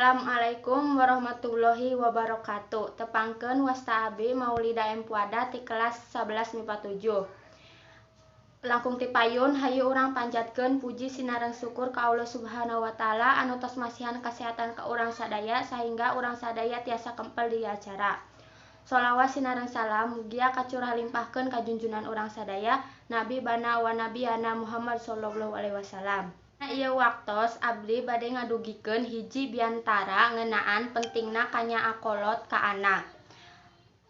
Assalamualaikum warahmatullahi wabarakatuh. Tepangkeun, wasta abdi Maulida M Puada ti kelas 11 MIPA 7. Langkung ti payun, hayu urang panjatkeun puji sinareng syukur ka Allah Subhanahu wa Taala anu tos masihan kasehatan ka urang sadaya sehingga urang sadaya tiasa kempel di acara. Sholawat sinareng salam mugia kacurah limpahkeun ka junjunan urang sadaya, Nabi bana wa nabiyana Muhammad sallallahu alaihi wasallam. Nah, ieu waktos abdi bade ngadugikeun hiji biantara ngeunaan pentingna kanyaah kolot ka anak.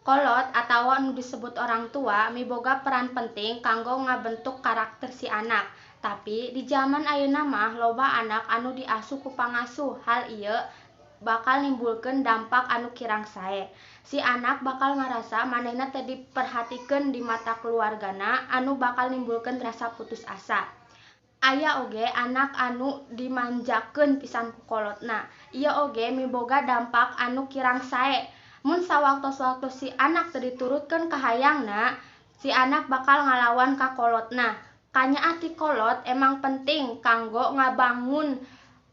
Kolot atawa anu disebut orang tua miboga peran penting kanggo ngabentuk karakter si anak. Tapi di zaman ayeuna mah loba anak anu diasuh ku pangasuh. Hal ieu bakal nimbulkeun dampak anu kirang sae. Si anak bakal ngarasa manehna teu diperhatikeun di mata keluargana, anu bakal nimbulkeun rasa putus asa. Aya oge anak anu dimanjakeun pisan ku kolotna. Ieu oge miboga dampak anu kirang sae. Mun sawaktos-waktos si anak teu diturutkeun kahayangna, si anak bakal ngalawan ka kolotna. Kanyaah ti kolot emang penting kanggo ngabangun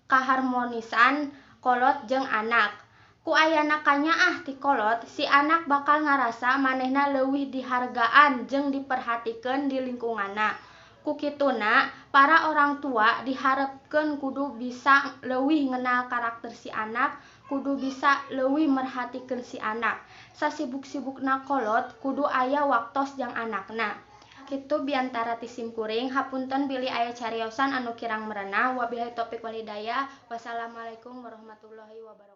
kaharmonisan kolot jeung anak. Ku ayana kanyaah ti kolot, si anak bakal ngarasa manehna leuwih dihargaan jeung diperhatikeun di lingkunganna. Ku kituna, para orang tua diharepkeun kudu bisa leuwih ngenal karakter si anak, kudu bisa leuwih merhatikeun si anak. Sasibuk-sibukna kolot, kudu aya waktos jang anakna. Kitu biantara ti simkuring, hapunten bilih aya cariosan anu kirang merenah. Wabillahi taufik wal hidayah. Wassalamualaikum warahmatullahi wabarakatuh.